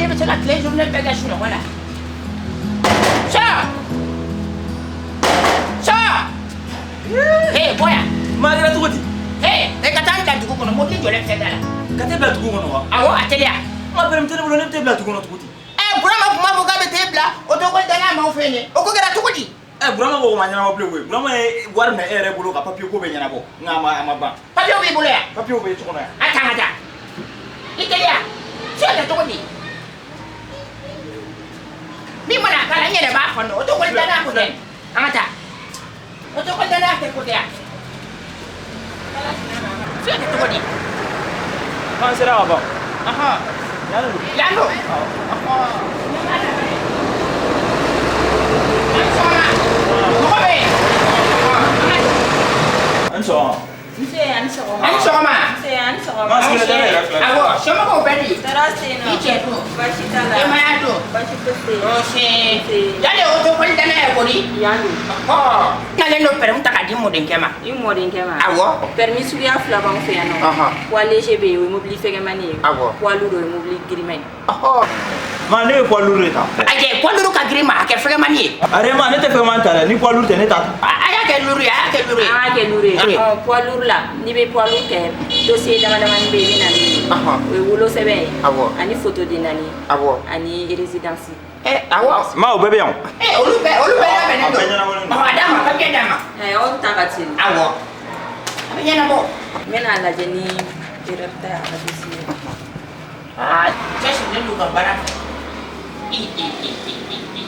bɛ se ka tile journée bɛɛ kɛ sunɔgɔ la. Sɔ! Sɔ! He, bɔ yan. Ma kɛra cogo di? He, e ka taa n bila dugu kɔnɔ, mobili jɔlen filɛ da la. Ka t'e bila dugu kɔnɔ wa? Awɔ, a teliya. Ma permis tɛ ne bolo, ne bɛ t'e bila dugu kɔnɔ cogo di? Ɛ, Burama tun b'a fɔ k'a bɛ t'e bila auto-école danaya maaw fɛ yen dɛ. O ko kɛra cogo di? Ɛ, Burama ko ma ɲɛnabɔ bilen koyi. Burama ye wari minɛ e yɛrɛ bolo ka papier ko bɛɛ ɲɛnabɔ, nka a ma ban. Papier b'i bolo yan? Papier bɛ so kɔnɔ yan. A ta ka taa. I teliya. Se ka kɛ cogo di? Min mana k'a la, n yɛrɛ b'a fɔ. Auto-école danaya ko tɛ. An ka taa. Auto-école danaya tɛ ko tɛ yan. Se ka kɛ cogo di? K'an sera ka ban. Ɔhɔn. Yan de don. Yan don. Ɔhɔn. A ni sɔgɔma. Mɔgɔ bɛ yen? A ni sɔgɔma. Nse, a ni sɔgɔma. A ni sɔgɔma. Nse, a ni sɔgɔma. Ma secrétaire yɛrɛ filɛ. Awɔ, somɔgɔw bɛ di? Tɔɔrɔ tɛ yen nɔ. I cɛ dun? Baasi t'a la. Denbaya dun? Baasi foyi tɛ yen. Nse. Yan de ye auto-école danaya ye kɔni? Yan don. Ɔhɔn. N nalen don permis ta ka di n mɔdenkɛ ma. I mɔdenkɛ ma? Awɔ. Permis suguya fila b'anw fɛ yan nɔ. Poids léger bɛ yen, o ye mobili fɛgɛmani ye. Poids lourd, o ye mobili girinman ye. Ma, ne bɛ poids lourd de ta. Ayi, poids lourd ka girin ma, a kɛ fɛgɛmani ye. Are ma, ne tɛ fɛgɛmani ta dɛ, ni poids lourd tɛ, ne t'a ta. A y'a kɛ lourd ye, a y'a kɛ lourd ye. An k'a kɛ lourd ye. Oui. Ɔ, poids lourd la, n'i bɛ poids lourd kɛ, dossier dama damani bɛ yen, i bɛ na min ye. O ye wolosɛbɛn ye. Ani photo den naani. Ani résidence. Ɛ, awɔ. Ma, o bɛɛ bɛ yan. Ɛ, olu bɛɛ labɛnnen A don. bɛɛ ɲɛnabɔlen don. Ɔhɔn, a d'a ma, papier d'a ma. Ɛ, aw ta ka teli. Awɔ. A bɛ ɲɛnabɔ. N bɛna a lajɛ ni erreur tɛ a ka dossier la. Aa, cɛsirilen don ka baara fɛ. I i i i i i.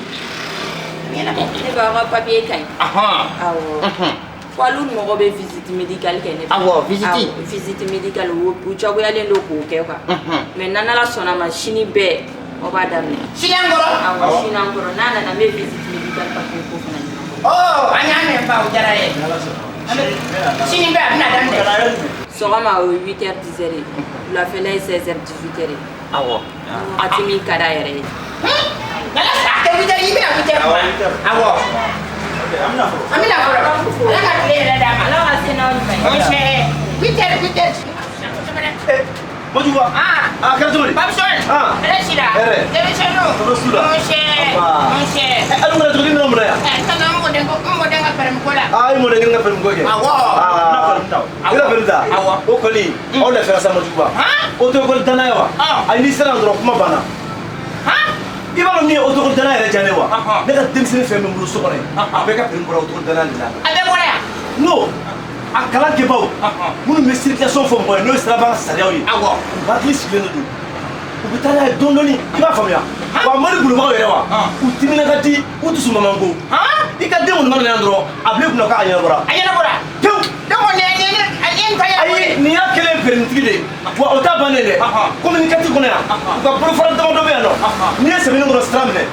A bɛ ɲɛnabɔ. Ne b'aw ka papier ka ɲi. Awɔ. Poids lourd mɔgɔw bɛ visite médicale kɛ ne fɛ. Awɔ, visite. Awɔ, visite médicale, u jagoyalen don k'o kɛ quoi. Mais n'Ala sɔnna ma, sini bɛɛ aw b'a daminɛ. Sini an kɔrɔ? Awɔ, sini an kɔrɔ. N'a nana, n bɛ visite médicale papier ko fana ɲɛnabɔ. Ɔ, an y'a mɛn ba, o diyara n ye. Sini bɛɛ a bɛna daminɛ. Sɔgɔma, o ye 8 heures 10 heures ye. Wulafɛla ye 16 heures 18 heures ye. Wagati min ka d'a yɛrɛ ye. N'Ala sɔnna, a kɛ 8 heures, i bɛna 8 heures kuma. Awɔ. Ok, an bɛna fɔlɔ. An bɛna fɔlɔ. Ala ka tile yɛrɛ d'a ma. Ala ka se n'aw ɲuman ye. Nse, 8 heures, 8 heures. Kojugu. Ah. A kɛra cogo di? Babson. Ah. Hɛrɛ sira. Hɛrɛ. Denmisɛnninw. Tɔɔrɔ s'u la. Nse. Aba. Nse. Ɛ, alu kɛra cogo di, minɛn mun na yan? Ɛ, n nana n mɔden ko n mɔden ka permis ko la. Aa, i mɔden ka permis ko kɛ. Awɔ. Aa, i ka permis ta. Awɔ. O kɔni, aw lafiyara sa Majuguba. Han? Auto-école danaya wa? Ah. Ayi, n'i sera yan dɔrɔn, kuma banna. Han? I b'a dɔn min ye auto-école danaya yɛrɛ diya ne ye wa? Ɔhɔn. Ne ka denmisɛnnin fɛn bɛ n bolo so kɔnɔ yen. A bɛɛ ka permis bɔra auto-école danaya de la. A bɛɛ bɔra yan. Non, a kalan kɛbaw minnu bɛ circulation fɔ mɔgɔ ye, n'o ye siraban sariyaw ye. Awɔ. U hakili sigilen de don. U bɛ taa n'a ye dɔɔni dɔɔni, i b'a faamuya. Wa mori bolibagaw yɛrɛ wa? U timinan ka di, u dusu man go. Han? I ka den kɔni mana na yan dɔrɔn, a bila i kunna k'a ɲɛnabɔra. A ɲɛnabɔra. Pewu. Donc nin ye a ye nin ta ɲɛnabɔ. Ayi, nin y'a kɛlen permitigi de ye. Wa o t'a bannen dɛ. Commune 4 kɔnɔ yan, u ka bolofara damadɔ bɛ yan nɔ. N'i ye Sebeninkɔrɔ sira minɛ,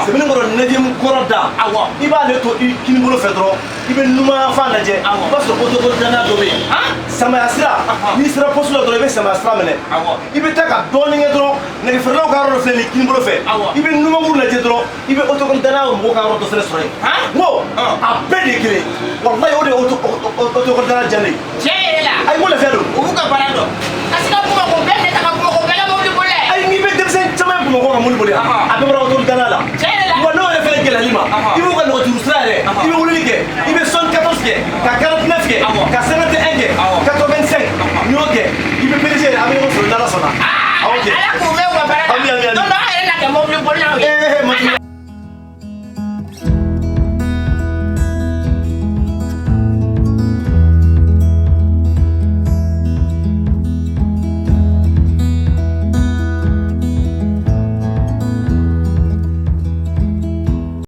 Sebeninkɔrɔ 9e kɔrɔ da, Awɔ. i b'ale to i kinibolo fɛ dɔrɔn, i bɛ numanyanfan lajɛ. Awɔ. I b'a sɔrɔ auto-école danaya dɔ bɛ yen. Han? Samaya sira, n'i sera poste la dɔrɔn, i bɛ samaya sira minɛ. Awɔ. I bɛ taa ka dɔɔnin kɛ dɔrɔn, nɛgɛfeerelaw ka yɔrɔ dɔ filɛ nin ye kinibolo fɛ. Awɔ. I bɛ numankuru lajɛ dɔrɔn, i bɛ auto-école danaya mɔgɔw ka yɔrɔ dɔ fɛnɛ sɔrɔ yen. Han? N ko a bɛɛ de ye kelen ye. Walayi, o de ye auto-école danaya diya ne ye. Tiɲɛ yɛrɛ la. Ayi, n ko lafiya don. U b'u ka baara dɔn. Ka se ka Bamakɔ bɛɛ minɛ ta ka Bamakɔ bɛɛ ka mobili boli. Ayi, n'i bɛ denmisɛnnin caman ye Bamakɔ ka mobili boli yan, a bɛɛ bɔra auto-école danaya la. Tiɲɛ yɛrɛ